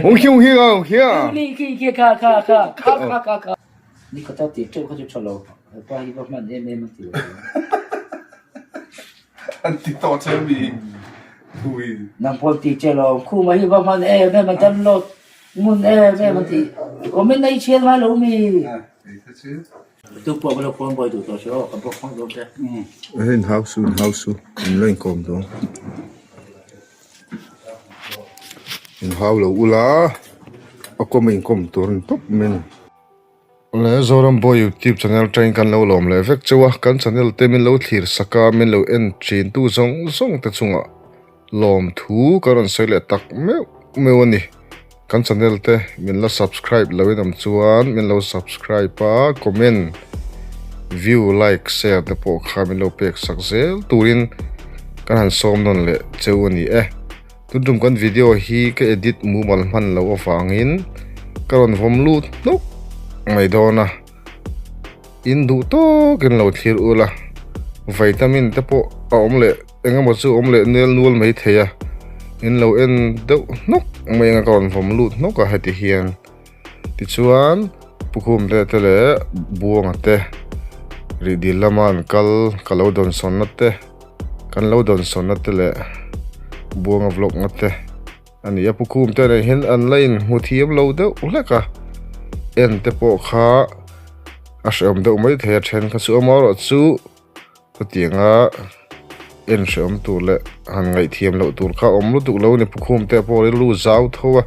Ung khi ung khi ung khi a. Li khi khi kha kha kha kha kha kha kha. Ni kha ta ti teuh kha chu tha lo. Pa hi va hman em em a ti lo. An ti tawh che mi thui. Nang pawh ti che lo. Khuma hi va hman em em a download ngun em em a ti. Comment na i chhiar ngai lo mi. Tu pawh ka lo phone buai duh tawh si aw ka block hmak dawn che. In house in house in lo inkawm dawn. In hau lo ula a kawm a inkawm tur a ni tawp mai a ni. Awle Zoram Boy YouTube channel atangin kan lo lawm leh vek chauh a, kan channel te min lo thlir sak a, min lo en thin tu zawng zawng te chungah lawm thu kan rawn sawi leh tak meuh meuh a ni. Kan channel te min la subscribe lo in awm chuan min lo subscribe a, comment, view, like, share te pawh kha min lo pek sak zel turin kan han sawm nawn leh cheu a ni e. Tun tum kan video hi ka edit mumal hman loh avangin ka rawn vawm lut hnuk mai dawn a, in duh tawkin lo thlir ula, vitamin te pawh a awm leh. Eng emaw chu awm leh nel nual mai thei a, in lo en deuh hnawk mai anga ka rawn vawm lut hnawk a heti hian. Tichuan Pukhum te te leh Buanga te rih dil lama an kal ka lo dawnsawnna te kan lo dawnsawnna te leh Buanga vlog na te a ni a. Pukhum te nen hian an la inhmu thiam lo deuh hlek a, en te pawh kha a hrehawm deuh mai thei a then kha chu amaherawhchu. Chutianga en hreawm tur leh han ngaihthiam loh tur kha awm lutuk lo a ni. Pukhum te pawh rilru zau tho a,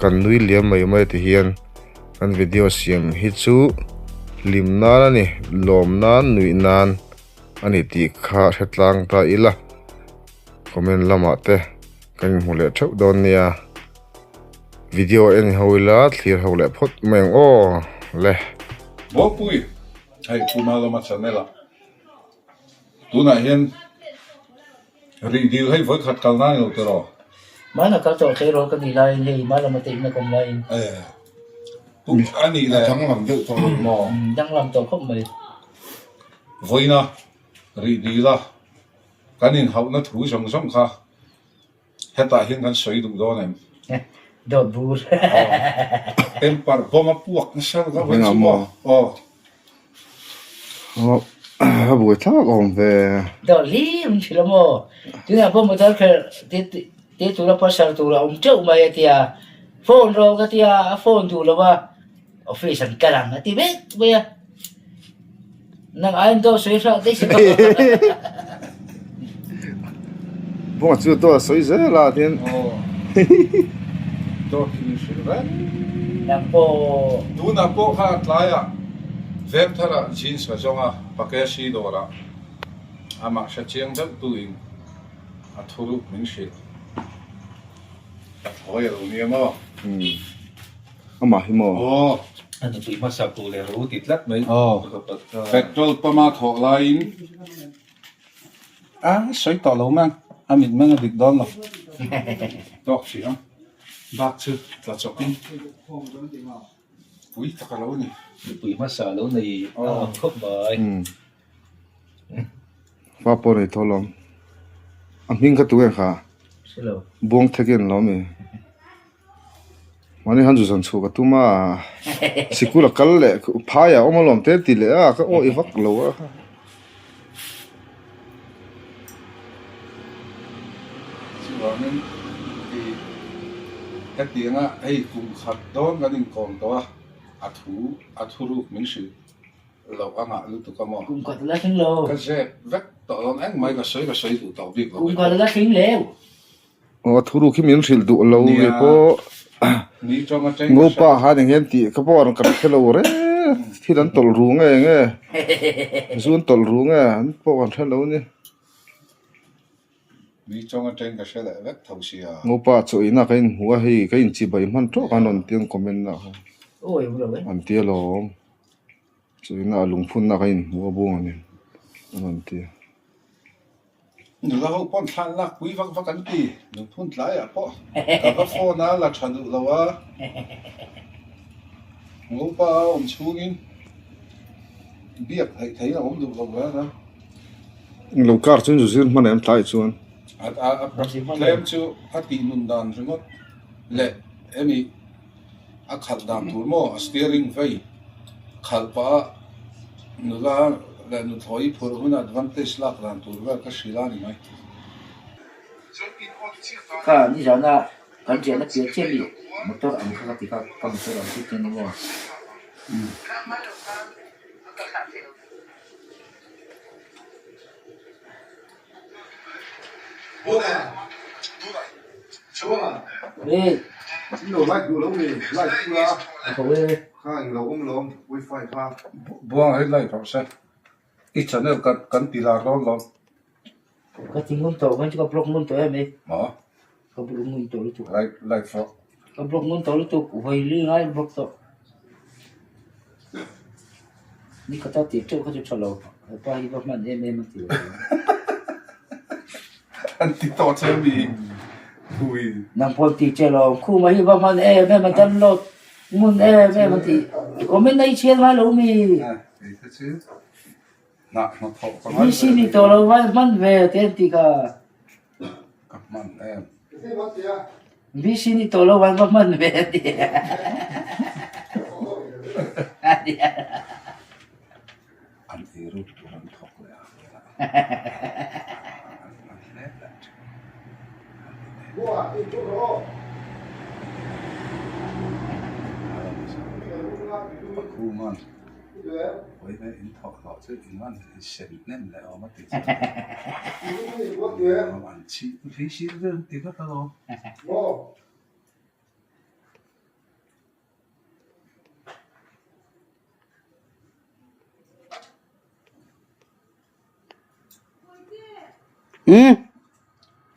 kan nui liam mai mai ti hian kan video siam hi chu hlim nan a ni, lawm nan, nuih nan a ni tih kha hre tlang ta ila. Comment lamah te kan inhmu leh theuh dawn nia. Video en ho ila thlir ho leh phawt mai ang aw le. Bawlpui. Hei Pu Malawma channel ah tunah hian rih dil hei vawi khat kal ngai lo tiraw? Hmana kal tawh thei rawh ka nih laiin hei Malawma te in a kawm laiin. Eh Pu a nih leh. Danglam deuh tawh lo maw? Danglam tawh khawp mai. Vawiina rih dila kan inhauhna thu zawng zawng kha Hetah hian kan sawi duh dawn em? Dawt bur. Temper bomb a puak nasa ka vawi chu maw? Aw. A buai thlak awm ve. Dawt hlim hrilh a maw? Tunah pawh motor kher te tura pasal tur a awm teuh mai a tia. Phone rawh ka tia, a phone duh lo a, office an kal ang a ti vek mai a. Nang aiin dawt sawi hrah daih si tawh. Bunga chu dawt a sawi zel a tin. Dawt hi min hrilh reng. Nang pawh. Tunah pawh kha tlaiah Vengthara jeans ka zawng a, Pakeshi dawrah amah hre chiang deuh tuin a thuruk min hrilh. Ka thawi a lo nia maw? Amah hi maw? Aw. A nupui hmasa tu leh ro ti tlat mai. Aw. Petrol pump a thawh laiin a sawi tawh lo mang a mit meng a dik dawn lo. Tawk hrih ang. Bak chu tla chawpin pui tak a lo ni. Nupui hmasa lo nei a ang khawp mai. Fa pawh nei tawh lawm. A hming kha tu nge kha? Buang thek in lawm i. Mahni han zu zan chhuah ka tum a, sikul a kal leh phai ah awm alawm te ti leh a, ka awih vak lo a. Chuvangin i hetianga hei kum khat dawn kan inkawm tawh a, a thu a thuruk min hrilh. Lo a ngah lutuk a maw? Kum khat la thleng lo. Ka zep vek tawh dawn engmai ka sawi ka sawi duh tawh bik lo. Kum khat la thleng leu. Aw a thuruk hi min hrilh duh lo nge pawh Ngopa khan eng hian tih ka pawh ka hre lo reng thil an tawlh ru nge nge zu an tawlh ru nge an pawh kan hre lo a ni. Ngopa chaw ina ka inhmu a hei ka inchibai hman tawk a an rawn ti an comment na kha an ti alawm. Chuin a lungphunna ka inhmu a bung a ni a rawn ti a. Nula ho pawn thlan lak pui vak vak an ti, lungphun tlaiah pawh ka va phone a la tha duh lo a, Ngopa a awm chhungin biak theih theihin a awm duh lo vel a. Lo kar chuan zu zir hman em tlai chuan. A tlem chu a tih nun dan ringawt leh. Hemi a khalh dan tur maw a steering vei khalh pah a nula leh nuthlawi phurh hun advantage lak dan tur vel ka hrilh a ni mai. Kha nizana kan riahna piah chiah mi motor ang kha ka ti kha ka motor ang chu chian emaw. Buang hi light rawh se i channel kan ti lar dawn lo. Ka ti ngun tawh mai chu ka block ngun tawh em e. Maw? Ka block ngun tawh lutuk. Light light rawh. Ka block ngun tawh lutuk vawi li ngai block tawh. Ni khat a tih teuh kha chu tha lo, hepa hi va hman em em a ti lo. An ti tawh che mi hui. Nang pawh ti che lo, khuma hi va hman em em a download ngun em em a ti. Comment a i chhiar ngai lo mi. Kei te chu hnah hnathawh ka ngai ve. VC ni tawh lo vai hman ve te an ti kha. Ka hman em. VC ni tawh lo vai va hman ve a ti. An eiru tur an thawk leh a. Pakhuman Vawiin in thawk hlawh chu in van sem hnem leh awm a ti chu an chhih phei sir vel ti vek alawm.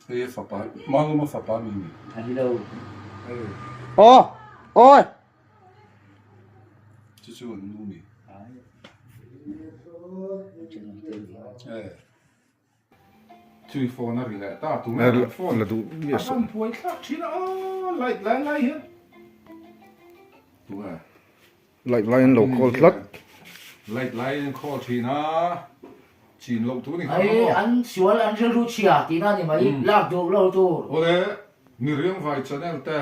Hei fapa Maluma fapa mi ni. Ani lo. Aw awi. Chu chu an nu mi. Chui phone a ri leh ta tu nge kan phone la duh miah a van buai thlak thin a aw light lai lai hian tu nge light lai an lo call tlat light lai an call thin a chin loh tu ni kha Ai an sual an rilru chhia tihna ni mai lak duh lo tur. Awle Miriangvai channel te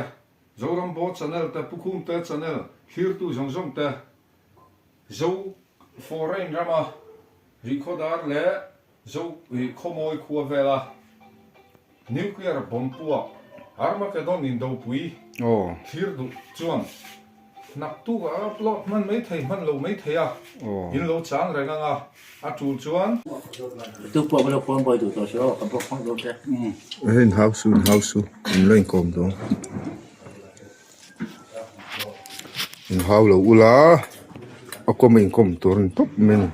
Zorambo channel te Pukhumte channel thlirtu zawng zawng te Zo foreign rama Rihkhawdar leh Zo Khawmawi khua vela Nuclear bomb puak Armageddon indopui thlir duh chuan naktuk a upload hman mai thei hman lo mai thei a, in lo chang reng ang a, a tul chuan. Tu pawh ka lo phone buai duh tawh si aw, ka block hmak dawn che. Hei in hau su in hau su in la inkawm dawn. In hau lo ula a kawm a inkawm tur a ni tawp mai a ni.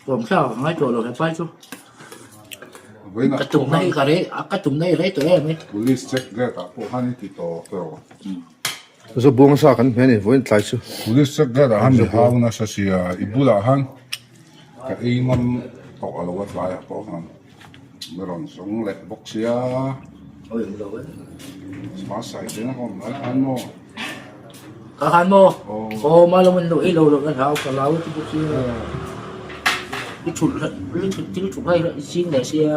Kawm thlak a ngai tawh lo he pai chu. Ka tumna hi ka rei ka tumna hi rei tawh em e. Police check gate ah pawh khan i ti tawh tawh. Zawbuang sa kan hmeh a ni vawiin tlai chu. Police check gate ah khan mi hau nasa sia i bulah khan ka ei ngam tawh a lo a tlaiah pawh khan. Mi rawn zawng leh bawk sia. Oi awm lo e. Hmasai te na awm lai khan maw? Ka khan maw? Aw ma lo an lo ei lo lo ka hlau ka hlau ti bawk sia. I thut i thut thil thut hai i ching leh sia.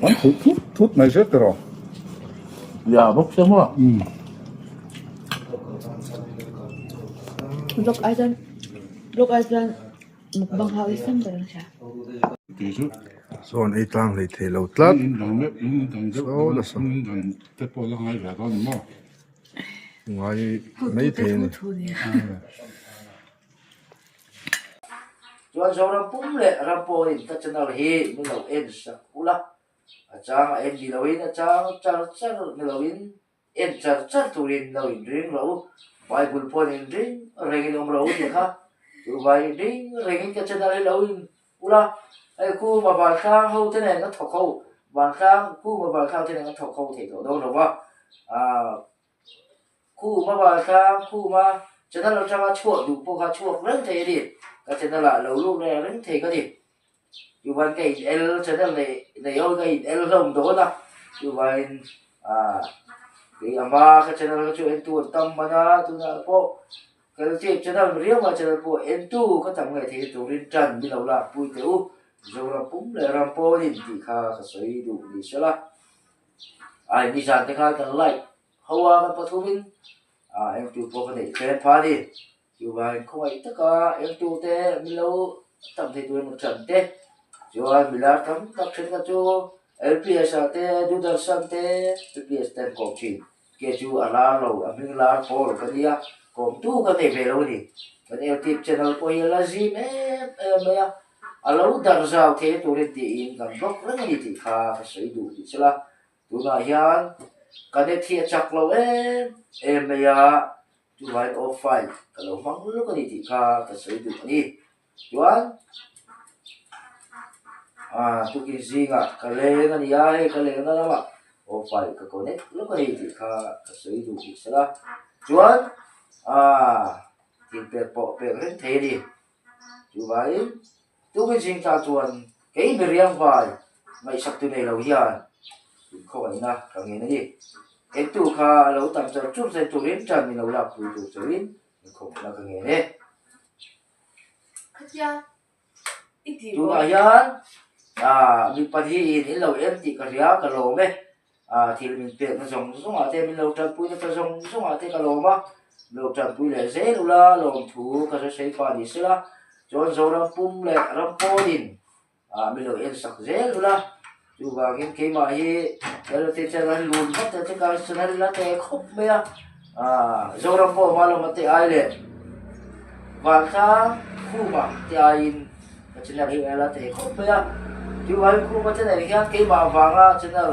An thut thut thut mai zet rawh. Ya bawk sia maw? Blok ai chuan blok ai chuan Mukbang ho i sem ber ang sia. Sawn ei tlang hlei thei lo tlat. Saw nasa. Ngai mai thei a ni. Chuan Zoram pum leh ram pawhin ka channel hi min lo en sak ula, a chang a en ni loin a chang char char ni loin En char char turin lo inring rawh u, Bible pawhin inring rengin awm rawh u tih kha chuvai inring rengin ka channel hi lo in ula, hei khuma vantlang ho te nen a thawk ho, vantlang khuma vantlang te nen a thawk ho thei tawh dawn lo va, aah khuma vantlang khuma channel atanga chhuak duh pawh kha chhuak reng thei a ni, ka channel ah lo lut leh reng thei ka ni. Chuvain ka in el channel nei nei ho ka in el hlawm dawn a, chuvain ah kei ama ka channel kha chu en tu an tam hman a, tunah pawh ka youtube channel riau a channel pawh en tu ka tam ngei thei turin tan min lo lak pui teh u, Zoram pum leh ram pawhin tih kha ka sawi duh ni sela, ai nizan te khan kan like. ho a kan pathumin ah engtu pawh ka neih tlem pha a ni. Chuvangin khawngaih taka engtu te min lo tam thei tur emaw chan te chuan milar tam tak thenkhat chu LPS ah te Doordarshan te LPS te an kawm thin. Ke chu a lar lo, a hming lar pawl ka nia, kawmtu ka nei ve lo a ni. Kan YouTube channel pawh hi a la zim em em mai a, a lo darh zau thei a turin tiin kan block reng a ni tih kha ka sawi duh tih chela. Tunah hian ka net hi a chak lo em em mai a, chuvangin off file ka lo hmang lawk a ni tih kha ka sawi duh a ni. Chuan ah tukin zingah ka leng a ni a, hei ka lengna lamah wifi ka connect lawk a ni tih kha ka sawi duh bik sela. Chuan ah thil pek pawh pek reng thei a ni. Chuvangin tukin zing tan chuan kei miriang vai ngaihsak tu nei lo hian inkhawngaihna ka ngen a ni. Entu kha a lo tam char chur zel turin tan min lo lakpui tur chauhin inkhawngaihna ka ngen e. Tunah hian ah mi pahnihin in lo en tih ka hria ka lawm e ah thil min pekna zawng zawngah te min lo tanpuina ta zawng zawngah te ka lawm a min lo tanpui leh zel ula lawmthu ka hre hrei pah ni sela chuan Zoram pum leh ram pawnin Ah min lo en sak zel ula, chuvangin keimah hi Lalate chuan an lun vat a cheka channel la te khawp mai a, ah Zoram pawh Malawma te ai leh Vantlang Khuma te aiin ka channel hi a la te khawp mai a, chuvangin Khuma channel hian keimah vanga channel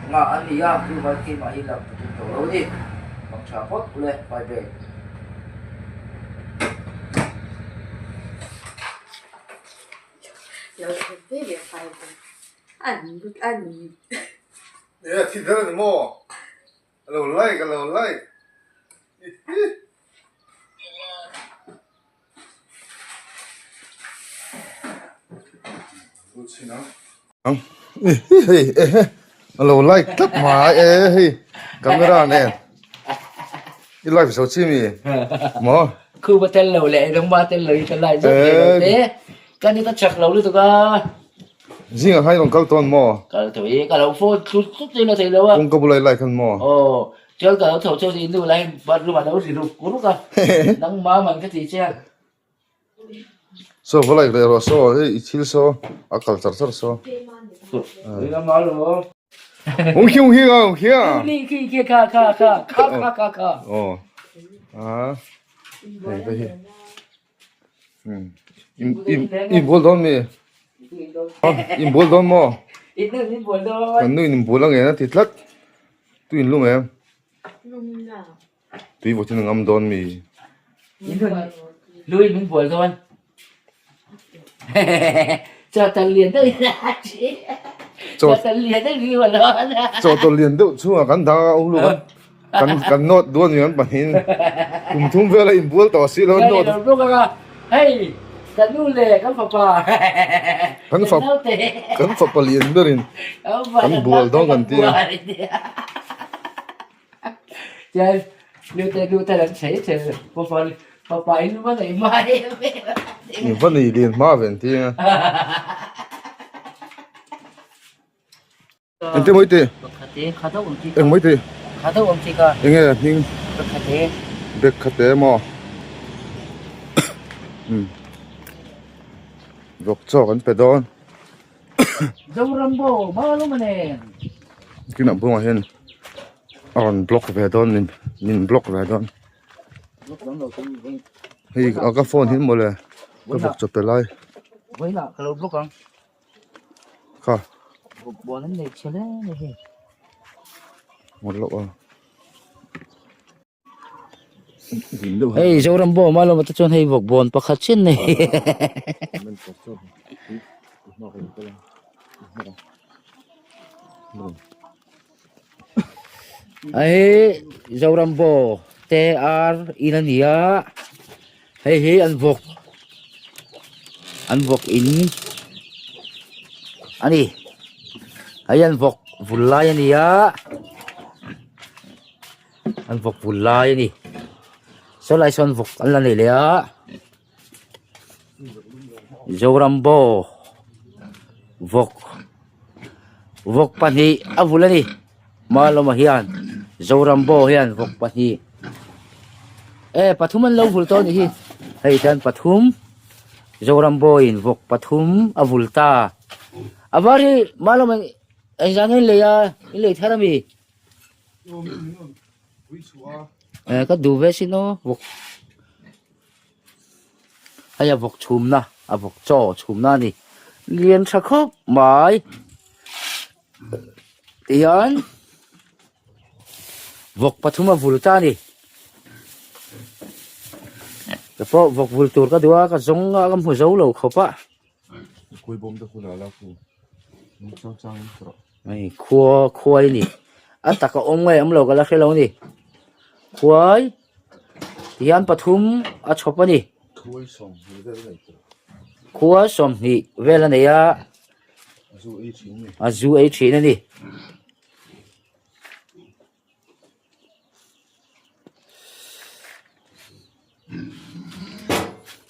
ngah an ni a, chuvangin keimah hi lang ka tum tawh lo a ni, mang tha phawt ule bye bye. E thi thar ani maw a lo like a lo like hei ehe a lo like tlat mai e hei camera nen i like zo chi mi maw Khu va tel lo leh nangma tel lo hi ka like zawk ve lo te ka ni ka chak lo lutuk a. Zingah khan i rawn kal tawn maw? Kal tawh i ka lo phone tlut tlut in a thei lo a. Kawngka bula i like khan maw? Aw chuan ka lo tho chauh i nu lai hian bathroom ah lo ri ruk ruk a nangma man ka ti che a. Saw va like leh rawh saw hei i thil saw a kal char char saw. Ung khi ung khi a ung khi a. Kha kha kha kha kha kha kha. Aw a hei te hi in in in bul dawn mi in bul dawn maw kan nu in bul ange na ti tlat tu in lum em. Tui vawt in a ngam dawn mi. Lui min bual dawn. Chaw tal lian deuh in a chi. Chaw tal lian deuh min bual dawn. Chaw tal lian deuh chhungah kan dang a ulu kan kan kan nawt duan mi kan pahnih kum thum vel a inbual tawh si lo nawt. Hei kan nu le kan fapa. Kan fap kan fapa lian berin kan bual dawn kan tia. Chuan nute nute an chei chei fapa fapa in va nei hma em em a. In va nei lian hma ve an ti a. Engte mawi ti? Bekhate kha deuh awm chi Eng mawi ti? Kha deuh awm chi ka. Enge a hming? Bekhate. Bekhate maw? Umm. Vawk chaw kan pe dawn. Zorambo Malawma nen. Kinah buangah hian a rawn block ve dawn min min block ve dawn. Hei a ka phone hi mawle ka vawk chaw pe lai. Vawiinah ka lo block ang. Kha. Buan an nei chhe hle mai hei. Ngawt loh a. Hei Zoram bawm a lawm te chuan hei vawk bawn pakhat chin nei hei Zoram baw te ar in a ni a hei hi an vawk an vawk in a ni hei an vawk vul lai a ni a. An vawk vul lai a ni saw lai sawn vawk an la nei leh a Zorambo vawk vawk pahnih a vul a ni Malawma hian. Zorambo hian vawk pahnih e pathum an lo vul tawh a nih hi hei hian pathum Zorambo in vawk pathum a vul ta a var hi malawm engzah nge in lei a in lei thar ami e ka duh ve sin aw vawk hei a vawk chhumna a vawk chaw chhumna a ni lian tha khawp mai. Tihian vawk pathum a vul ta a ni. Ka pawh vawk vul tur ka duh a ka zawng a ka hmu zo lo khawp a. Hei khua khuai a ni a taka awm nge awm lo ka la hre lo a ni khuai tihian pathum a chhawp a ni. Khua 20 vel a nei a. A zu ei thin a ni.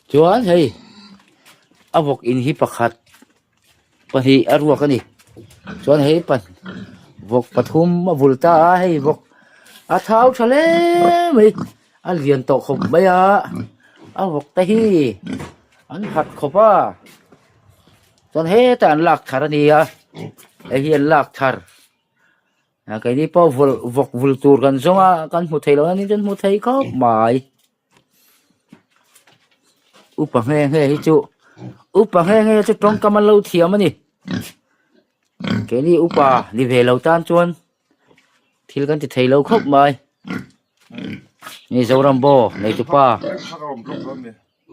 Chuan hei a vawk in hi pakhat pahnih a ruak a ni. Chuan hei vawk pathum a vul ta a hei vawk a thau tha hle mai a lian tawh khawp mai a a vawk te hi an khat khawp a. Chuan hetah an lak thar a ni a hei hi an lak thar ah keini pawh vawlh vawk vul tur kan zawng a kan hmu thei lo a ni chuan hmu thei khawp mai upa nge nge hi chu upa nge nge chu tawngkam an lo thiam a ni keini upa ni ve lo tan chuan thil kan ti thei lo khawp mai ni Zorambo neitupa.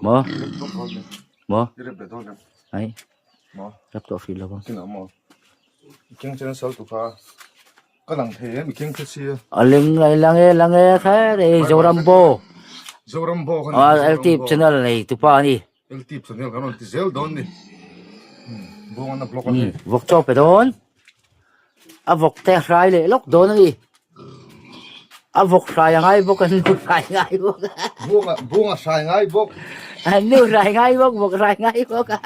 Maw? Maw? Ai. Rap tawh hrih lo ang. A ling lai lang e lang e kha e Zorambo. Zorambo kan Ah LT channel nei tupa ani. LT channel kan rawn ti zel dawn ni. Buang an a block ani. Vawk chaw pe dawn. A vawk te a hrai leh lawk dawn a ni. A vawk hrai a ngai bawk a nu hrai ngai bawk a. Buanga buanga hrai ngai bawk. A nu hrai ngai bawk vawk hrai ngai bawk a.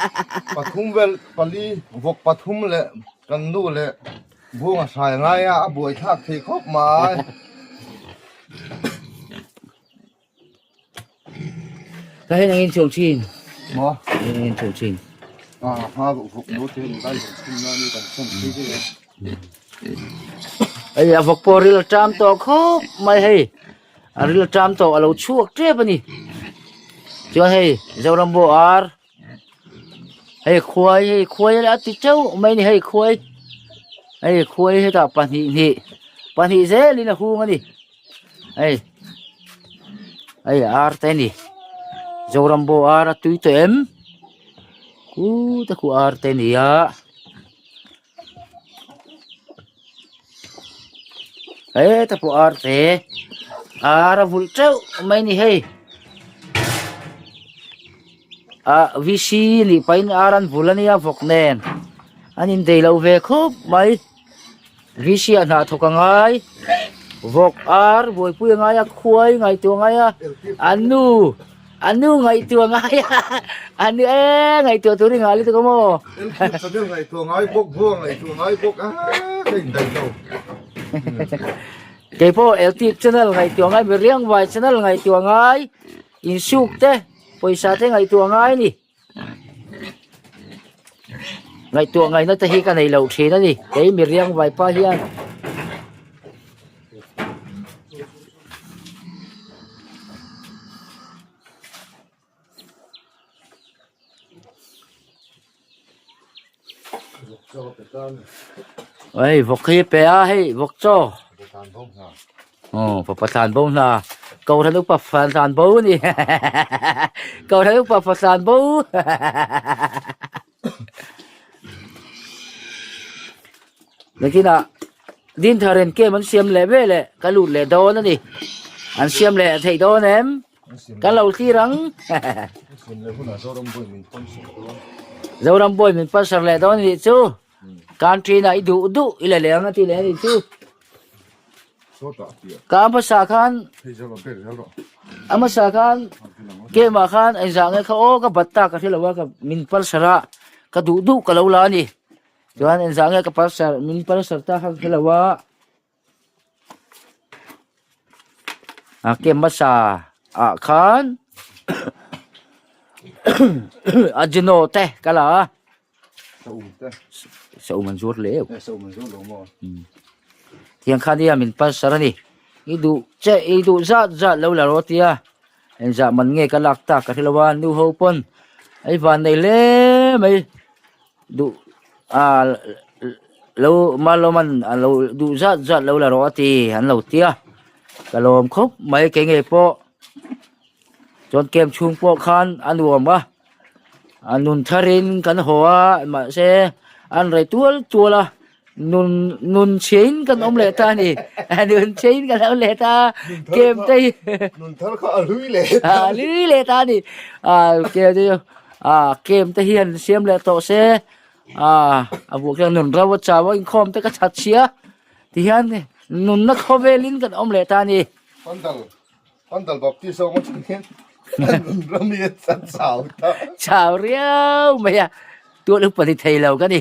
Pathum vel pali vawk pathum leh kan nu leh buanga hrai ngai a a buai thlak thei khawp mai. Ka hei nangin chho thin. Maw? Hei nangin chho thin. Ah, ha vuk vuk no te dai vuk chhun na ni kan chhun thei te. Hei a vok pawh ril a ṭam tawh khawp mai hei. A ril a ṭam tawh a lo chhuak ṭep a ni. Chuan hei Zorambo ar hei khuai hei khuai a ti teuh mai a ni hei khuai hei khuai hetah pahnih hnih pahnih zelin a hung a ni. Hei hei ar te a ni Zorambo ar a tui tawh em khute khu ar te a ni a heta pawh ar te ar a vulh teuh mai a ni hei ah v c nih pahin ar an vulh a nia vawk nen an indeih lo ve khawp mai. Risia hna thawk a ngai, vawk ar buaipui a ngai a, khuai ngaihtuah a ngai a, an nu an nu ngaihtuah a ngai a, an nu e ngaihtuah tur i nghah lutuk a maw? Chanel ngaihtuah ngai bawk, buang ngaihtuah ngai bawk a ka indaih lo. Keipawh LT channel ngaihtuah ngai, Miriangvai channel ngaihtuah ngai, insuk te, pawisa te ngaihtuah ngai a ni. Ngaihtuah ngaihna te hi ka nei loh thin a ni kei miriang vaipa hian. Hei vawk hi pe a hei vawk chaw. Aw fapa thlan bo hna kohhran upa thlan bo a ni kohhran upa fa thlan bo nakinah dinthar in game an siam leh vel eh ka lut leh dawn a ni an siam leh theih dawn em kan lo thlir ang Zoram boy min sponsor leh dawn a nih chu. Country na i duh duh i la leng a ti leh a nih chu. Ka hmasa khan a hmasa khan game ah khan engzah nge kha aw ka bat ta ka hre lo a ka min palsar a ka duh duh ka lo la a ni. Chuan engzah nge ka palsar min palsar ta kha ka hre lo a. A camp hmasa ah khan Ajino te ka la a. Saum te. Saum an zuar leu. Eh saum an zuar lo maw. Tiang khan ia min pasar a ni. I duh che i duh zat zat lo la rawh tia. Engzah man nge ka lak tak ka hre lo a nu ho pawn ei van nei hle mai duh ah lo malawman a lo duh zat zat lo la rawh a ti an lo tia ka lawm khawp mai kei ngei pawh chuan camp chhung pawh khan a nuam a. A nun tharin kan haw a mahse an rei tual tual a nun nun chhiain kan awm leh ta a ni nun chhiain kan awm leh ta kem te hi nun thar kha a hlui leh ta a hlui leh ta a ni a kem te chu a kem te hian siam leh tawh se a a buh khian nun ro a chau a inkhawm te ka that chhia tihian nunna khawvelin kan awm leh ta a ni. Pandal Pandal Baptist a awm atang hian an ram hi a chau ta. Chau riau mai a, tual upa ni thei lo ka ni.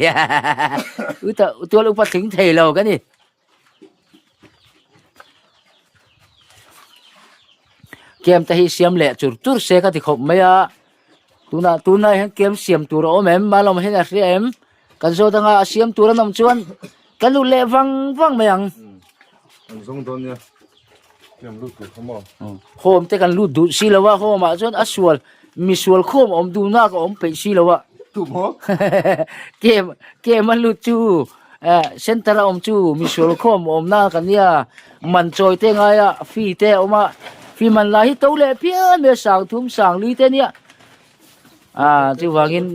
Tual upa tling thei lo ka ni. Kem te hi siam leh chur chur se ka ti khawp mai a, tunah tunah hian kem siam tur a awm em, Malawm hian a hria em, kan zawt anga a siam tur an awm chuan ka lut leh vang vang mai ang. An zawng dawn nia. Home te kan lut duh si lo a, home ah chuan a sual misual khawm awm duh nak a awm peih si lo a. Kem kem a lut chu eh center a awm chu misual khawm awm na kan nia man chawi te ngai a fee te a awm a fee man lai hi to leh phian mai a sang thum sang li te nia. Ah chuvangin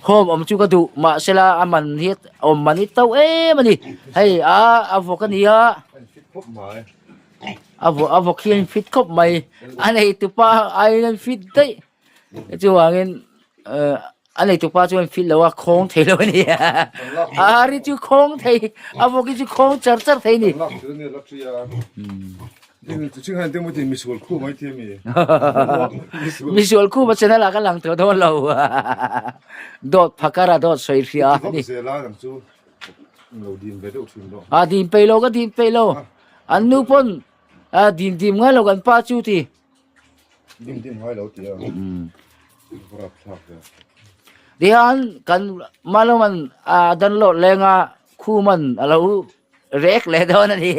home awm chu ka duh mahsela a man hi awm man hi to em a ni hei a a vawk a ni a a vawk a vawk hi a in fit khawp mai a neitupa aiin a in fit daih chuvangin eh a neitupa chu a in fit lo a khawng thei lo a ni a hari chu khawng thei a vawk hi chu khawng char char thei a ni. Misual khum a channel ah ka lang tawh dawn lo dawt phakar a dawt sawi hria a ni a dim peih lo ka dim peih lo an nu pawn a dim dim ngai lo kan pa chu ti dim dim ngai lo ti a tihian kan Maloman a download lenga khuman a lo Rek leh dawn a ni.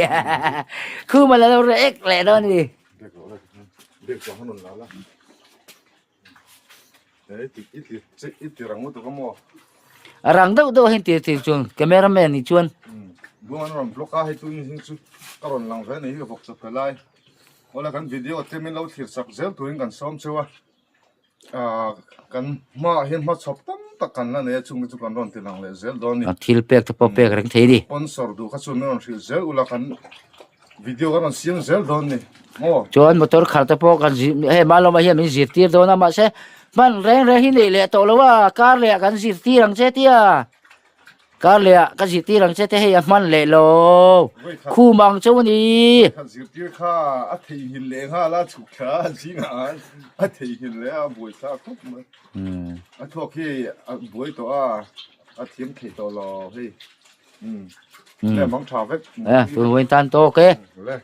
Khuma la lo rek leh dawn a ni. A rang deuh deuh hian tir tir chuan cameraman ni chuan. Buang an rawn vlog a hei chu in chu ka rawn lang ve nei hi ka vawk chawp helai. Awle kan video te min lo thlir chak zel turin kan sawm cheu a. Ah kan hmaah hian hmachhawp tam tak kan la nei a chungte chu kan rawn ti lang leh zel dawn a ni. A thil pek te pawh pek reng thei a ni. Sponsor duh kha chuan min rawn hrilh zel ula kan video kan rawn siam zel dawn a ni maw. Chuan motor khalh te pawh kan zir hei Malawma hian min zirtir dawn a mahse hman reng reng hi neih leh tawh lo a kar leh ah kan zirtir ang che tia. Kar leh ah ka zirtir ang che te hei a hman leh lo khum ang chauh a ni. Khat zirtir kha a theihnghilh leh nghal a chhuk thla a zingah a theihnghilh leh a buai thlak khawp mai. A thluak hi a buai tawh a a thiam thei tawh lo hei. Le mang tha vek. Tun vawiin tan tawk e. Le.